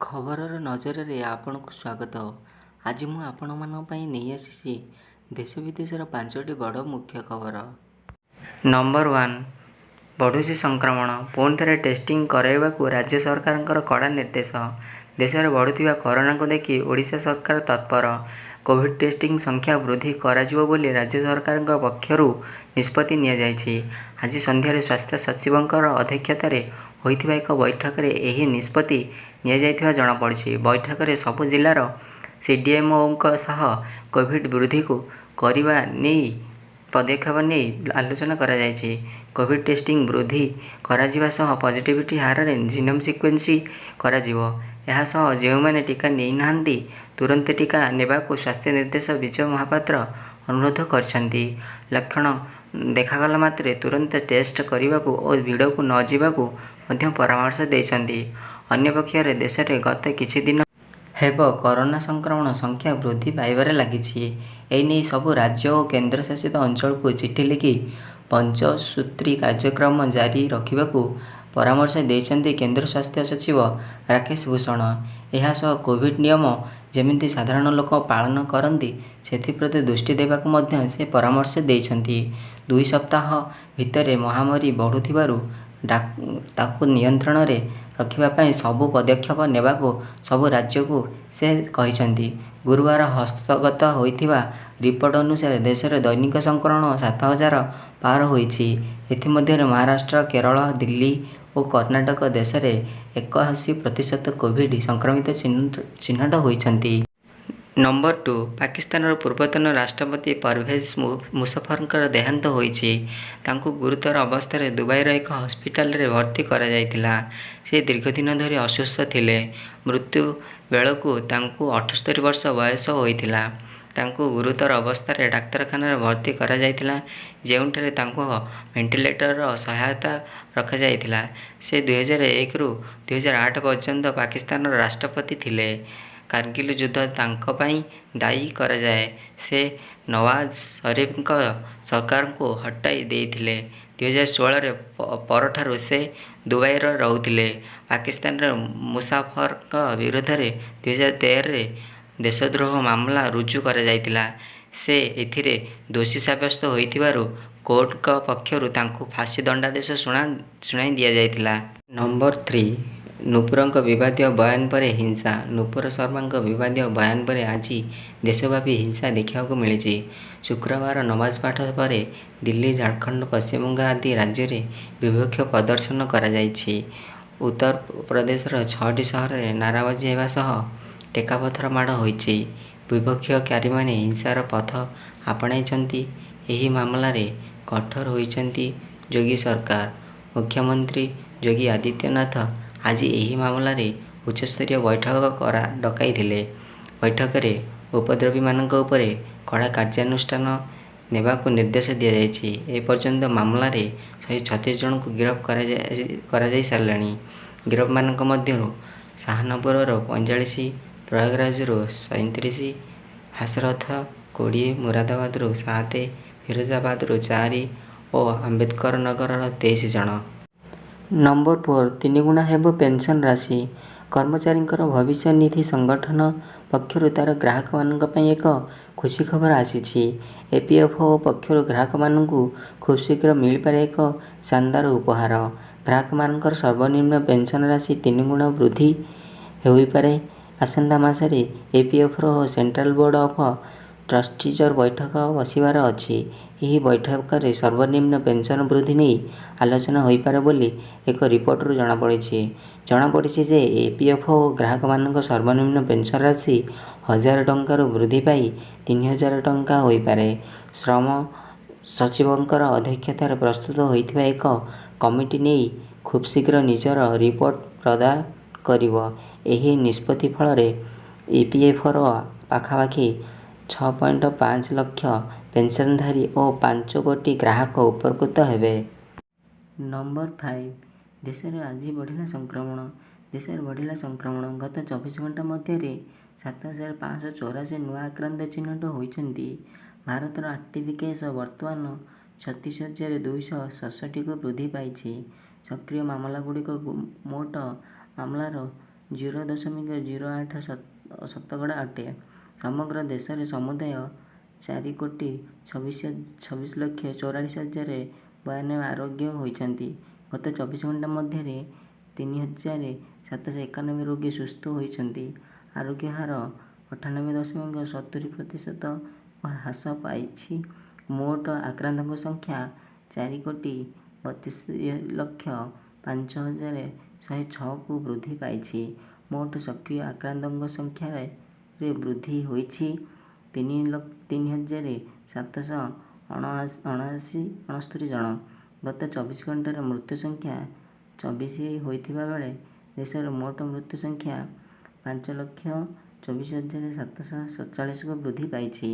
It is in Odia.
ଖବରର ନଜରରେ ଆପଣଙ୍କୁ ସ୍ୱାଗତ। ଆଜି ମୁଁ ଆପଣମାନଙ୍କ ପାଇଁ ନେଇ ଆସିଛି ଦେଶ ବିଦେଶର ପାଞ୍ଚଟି ବଡ଼ ମୁଖ୍ୟ ଖବର। ନମ୍ବର 1, ବଢ଼ୁଛି ସଂକ୍ରମଣ, ପୁଣିଥରେ ଟେଷ୍ଟିଂ କରାଇବାକୁ ରାଜ୍ୟ ସରକାରଙ୍କର କଡ଼ା ନିର୍ଦ୍ଦେଶ। ଦେଶରେ ବଢ଼ୁଥିବା କରୋନାକୁ ଦେଖି ଓଡ଼ିଶା ସରକାର ତତ୍ପର। କୋଭିଡ୍ ଟେଷ୍ଟିଂ ସଂଖ୍ୟା ବୃଦ୍ଧି କରାଯିବ ବୋଲି ରାଜ୍ୟ ସରକାରଙ୍କ ପକ୍ଷରୁ ନିଷ୍ପତ୍ତି ନିଆଯାଇଛି। ଆଜି ସନ୍ଧ୍ୟାରେ ସ୍ୱାସ୍ଥ୍ୟ ସଚିବଙ୍କର ଅଧ୍ୟକ୍ଷତାରେ ହୋଇଥିବା ଏକ ବୈଠକରେ ଏହି ନିଷ୍ପତ୍ତି ନିଆଯାଇଥିବା ଜଣାପଡ଼ିଛି। ବୈଠକରେ ସବୁ ଜିଲ୍ଲାର ସିଡିଏମଓଙ୍କ ସହ କୋଭିଡ୍ ବୃଦ୍ଧିକୁ କରିବା ନେଇ ପଦକ୍ଷେପ ନେଇ ଆଲୋଚନା କରାଯାଇଛି। କୋଭିଡ୍ ଟେଷ୍ଟିଂ ବୃଦ୍ଧି କରାଯିବା ସହ ପଜିଟିଭିଟି ହାରରେ ଜିନୋମ ସିକ୍ୱେନ୍ସି କରାଯିବ। ଏହାସହ ଯେଉଁମାନେ ଟିକା ନେଇନାହାନ୍ତି ତୁରନ୍ତ ଟିକା ନେବାକୁ ସ୍ୱାସ୍ଥ୍ୟ ନିର୍ଦ୍ଦେଶକ ବିଜୟ ମହାପାତ୍ର ଅନୁରୋଧ କରିଛନ୍ତି। ଲକ୍ଷଣ ଦେଖାଗଲା ମାତ୍ରେ ତୁରନ୍ତ ଟେଷ୍ଟ କରିବାକୁ ଓ ଭିଡ଼କୁ ନ ଯିବାକୁ ମଧ୍ୟ ପରାମର୍ଶ ଦେଇଛନ୍ତି। ଅନ୍ୟପକ୍ଷରେ ଦେଶରେ ଗତ କିଛି ଦିନ ହେବ କରୋନା ସଂକ୍ରମଣ ସଂଖ୍ୟା ବୃଦ୍ଧି ପାଇବାରେ ଲାଗିଛି। ଏନେଇ ସବୁ ରାଜ୍ୟ ଓ କେନ୍ଦ୍ରଶାସିତ ଅଞ୍ଚଳକୁ ଚିଠି ଲେଖି ପଞ୍ଚସୂତ୍ରୀ କାର୍ଯ୍ୟକ୍ରମ ଜାରି ରଖିବାକୁ ପରାମର୍ଶ ଦେଇଛନ୍ତି କେନ୍ଦ୍ର ସ୍ୱାସ୍ଥ୍ୟ ସଚିବ ରାକେଶ ଭୂଷଣ। ଏହାସହ କୋଭିଡ୍ ନିୟମ ଯେମିତି ସାଧାରଣ ଲୋକ ପାଳନ କରନ୍ତି ସେଥିପ୍ରତି ଦୃଷ୍ଟି ଦେବାକୁ ମଧ୍ୟ ସେ ପରାମର୍ଶ ଦେଇଛନ୍ତି। 2 ସପ୍ତାହ ଭିତରେ ମହାମାରୀ ବଢ଼ୁଥିବାରୁ ତାକୁ ନିୟନ୍ତ୍ରଣରେ ରଖିବା ପାଇଁ ସବୁ ପଦକ୍ଷେପ ନେବାକୁ ସବୁ ରାଜ୍ୟକୁ ସେ କହିଛନ୍ତି। ଗୁରୁବାର ହସ୍ତଗତ ହୋଇଥିବା ରିପୋର୍ଟ ଅନୁସାରେ ଦେଶରେ ଦୈନିକ ସଂକ୍ରମଣ 7000 ପାର ହୋଇଛି। ଏଥିମଧ୍ୟରେ ମହାରାଷ୍ଟ୍ର, କେରଳ, ଦିଲ୍ଲୀ ଓ କର୍ଣ୍ଣାଟକ ଦେଶରେ 81% କୋଭିଡ୍ ସଂକ୍ରମିତ ଚିହ୍ନଟ ହୋଇଛନ୍ତି। ନମ୍ବର 2, ପାକିସ୍ତାନର ପୂର୍ବତନ ରାଷ୍ଟ୍ରପତି ପରଭେଜ ମୁଶରଫଙ୍କର ଦେହାନ୍ତ ହୋଇଛି। ତାଙ୍କୁ ଗୁରୁତର ଅବସ୍ଥାରେ ଦୁବାଇର ଏକ ହସ୍ପିଟାଲରେ ଭର୍ତ୍ତି କରାଯାଇଥିଲା। ସେ ଦୀର୍ଘଦିନ ଧରି ଅସୁସ୍ଥ ଥିଲେ। ମୃତ୍ୟୁ ବେଳକୁ ତାଙ୍କୁ 78 ବର୍ଷ ବୟସ ହୋଇଥିଲା। ତାଙ୍କୁ ଗୁରୁତର ଅବସ୍ଥାରେ ଡାକ୍ତରଖାନାରେ ଭର୍ତ୍ତି କରାଯାଇଥିଲା, ଯେଉଁଠାରେ ତାଙ୍କୁ ଭେଣ୍ଟିଲେଟର ସହାୟତା ରଖାଯାଇଥିଲା। ସେ 2001ରୁ 2008 ପର୍ଯ୍ୟନ୍ତ ପାକିସ୍ତାନର ରାଷ୍ଟ୍ରପତି ଥିଲେ। କାର୍ଗିଲ ଯୁଦ୍ଧ ତାଙ୍କ ପାଇଁ ଦାୟୀ କରାଯାଏ। ସେ ନୱାଜ ସରିଫଙ୍କ ସରକାରଙ୍କୁ ହଟାଇ ଦେଇଥିଲେ। 2016 ପରଠାରୁ ସେ ଦୁବାଇରେ ରହୁଥିଲେ। ପାକିସ୍ତାନରେ ମୁଶାରଫଙ୍କ ବିରୋଧରେ 2013ରେ ଦେଶଦ୍ରୋହ ମାମଲା ରୁଜୁ କରାଯାଇଥିଲା। ସେ ଏଥିରେ ଦୋଷୀ ସାବ୍ୟସ୍ତ ହୋଇଥିବାରୁ କୋର୍ଟଙ୍କ ପକ୍ଷରୁ ତାଙ୍କୁ ଫାଶୀ ଦଣ୍ଡାଦେଶ ଶୁଣାଇ ଦିଆଯାଇଥିଲା। ନମ୍ବର 3, ନୂପୁରଙ୍କ ବିବାଦୀୟ ବୟାନ ପରେ ହିଂସା। ନୂପୁର ଶର୍ମାଙ୍କ ବିବାଦୀୟ ବୟାନ ପରେ ଆଜି ଦେଶବ୍ୟାପୀ ହିଂସା ଦେଖିବାକୁ ମିଳିଛି। ଶୁକ୍ରବାର ନମାଜ ପାଠ ପରେ ଦିଲ୍ଲୀ, ଝାଡ଼ଖଣ୍ଡ, ପଶ୍ଚିମବଙ୍ଗ ଆଦି ରାଜ୍ୟରେ ବିକ୍ଷୋଭ ପ୍ରଦର୍ଶନ କରାଯାଇଛି। ଉତ୍ତରପ୍ରଦେଶର 6ଟି ସହରରେ ନାରାବାଜି ହେବା ସହ ଟେକାପଥର ମାଡ଼ ହୋଇଛି। ବିକ୍ଷୋଭକାରୀମାନେ ହିଂସାର ପଥ ଆପଣାଇଛନ୍ତି। ଏହି ମାମଲାରେ କଠୋର ହୋଇଛନ୍ତି ଯୋଗୀ ସରକାର। ମୁଖ୍ୟମନ୍ତ୍ରୀ ଯୋଗୀ ଆଦିତ୍ୟନାଥ ଆଜି ଏହି ମାମଲାରେ ଉଚ୍ଚସ୍ତରୀୟ ବୈଠକ ଡକାଇଥିଲେ। ବୈଠକରେ ଉପଦ୍ରବୀମାନଙ୍କ ଉପରେ କଡ଼ା କାର୍ଯ୍ୟାନୁଷ୍ଠାନ ନେବାକୁ ନିର୍ଦ୍ଦେଶ ଦିଆଯାଇଛି। ଏପର୍ଯ୍ୟନ୍ତ ମାମଲାରେ 136 ଜଣଙ୍କୁ ଗିରଫ କରାଯାଇସାରିଲାଣି। ଗିରଫମାନଙ୍କ ମଧ୍ୟରୁ ସାହାନପୁରରୁ 45, ପ୍ରୟାଗରାଜରୁ 37, ହାଥରସ 20, ମୁରାଦାବାଦରୁ 7, ଫିରୋଜାବାଦରୁ 4 ଓ ଆମ୍ବେଦକର ନଗରର 23 ଜଣ। ନମ୍ବର 4, ତିନିଗୁଣା ହେବ ପେନସନ ରାଶି। କର୍ମଚାରୀଙ୍କ ଭବିଷ୍ୟ ନିଧି ସଂଗଠନ ପକ୍ଷରୁ ତାର ଗ୍ରାହକମାନଙ୍କ ପାଇଁ ଏକ ଖୁସି ଖବର ଆସିଛି। ଇପିଏଫଓ ପକ୍ଷରୁ ଗ୍ରାହକମାନଙ୍କୁ ଖୁବଶୀଘ୍ର ମିଳିପାରେ ଏକ ଶାନଦାର ଉପହାର। ଗ୍ରାହକମାନଙ୍କର ସର୍ବନିମ୍ନ ପେନସନ ରାଶି ତିନିଗୁଣା ବୃଦ୍ଧି ହୋଇପାରେ। ଆସନ୍ତା ମାସରେ ଇପିଏଫଓର ସେଣ୍ଟ୍ରାଲ ବୋର୍ଡ ଅଫ ଟ୍ରଷ୍ଟିଜର ବୈଠକ ବସିବାର ଅଛି। ଏହି ବୈଠକରେ ସର୍ବନିମ୍ନ ପେନସନ ବୃଦ୍ଧି ନେଇ ଆଲୋଚନା ହୋଇପାରେ ବୋଲି ଏକ ରିପୋର୍ଟରୁ ଜଣାପଡ଼ିଛି। ଜଣାପଡ଼ିଛି ଯେ, ଇପିଏଫଓ ଗ୍ରାହକମାନଙ୍କ ସର୍ବନିମ୍ନ ପେନସନ ରାଶି 1000 ଟଙ୍କାରୁ ବୃଦ୍ଧି ପାଇ 3000 ଟଙ୍କା ହୋଇପାରେ। ଶ୍ରମ ସଚିବଙ୍କର ଅଧ୍ୟକ୍ଷତାରେ ପ୍ରସ୍ତୁତ ହୋଇଥିବା ଏକ କମିଟି ନେଇ ଖୁବଶୀଘ୍ର ନିଜର ରିପୋର୍ଟ ପ୍ରଦାନ କରିବ। ଏହି ନିଷ୍ପତ୍ତି ଫଳରେ ଇପିଏଫଓର ପାଖାପାଖି 6.5 ଲକ୍ଷ ପେନସନଧାରୀ ଓ 5 କୋଟି ଗ୍ରାହକ ଉପକୃତ ହେବେ। ନମ୍ବର 5, ଦେଶରେ ଆଜି ବଢ଼ିଲା ସଂକ୍ରମଣ। ଦେଶରେ ବଢ଼ିଲା ସଂକ୍ରମଣ। ଗତ 24 ଘଣ୍ଟା ମଧ୍ୟରେ 7584 ନୂଆ ଆକ୍ରାନ୍ତ ଚିହ୍ନଟ ହୋଇଛନ୍ତି। ଭାରତର ଆକ୍ଟିଭ କେସ ବର୍ତ୍ତମାନ 36267କୁ ବୃଦ୍ଧି ପାଇଛି। ସକ୍ରିୟ ମାମଲାଗୁଡ଼ିକ ମୋଟ ମାମଲାର 0.08 ଶତକଡ଼ା ଅଟେ। ସମଗ୍ର ଦେଶରେ ସମୁଦାୟ 4 କୋଟି 26 ଲକ୍ଷ 44 ହଜାର 92 ଆରୋଗ୍ୟ ହୋଇଛନ୍ତି। ଗତ 24 ଘଣ୍ଟା ମଧ୍ୟରେ 3791 ରୋଗୀ ସୁସ୍ଥ ହୋଇଛନ୍ତି। ଆରୋଗ୍ୟ ହାର 98.70% ହ୍ରାସ ପାଇଛି। ମୋଟ ଆକ୍ରାନ୍ତଙ୍କ ସଂଖ୍ୟା 4 କୋଟି 32 ଲକ୍ଷ 5 ହଜାର 106କୁ ବୃଦ୍ଧି ପାଇଛି। ମୋଟ ସକ୍ରିୟ ଆକ୍ରାନ୍ତଙ୍କ ସଂଖ୍ୟାରେ ବୃଦ୍ଧି ହୋଇଛି 3769 ଜଣ। ଗତ 24 ଘଣ୍ଟାରେ ମୃତ୍ୟୁ ସଂଖ୍ୟା 24 ହୋଇଥିବା ବେଳେ ଦେଶରେ ମୋଟ ମୃତ୍ୟୁ ସଂଖ୍ୟା 5 ଲକ୍ଷ 24 ହଜାର 747କୁ ବୃଦ୍ଧି ପାଇଛି।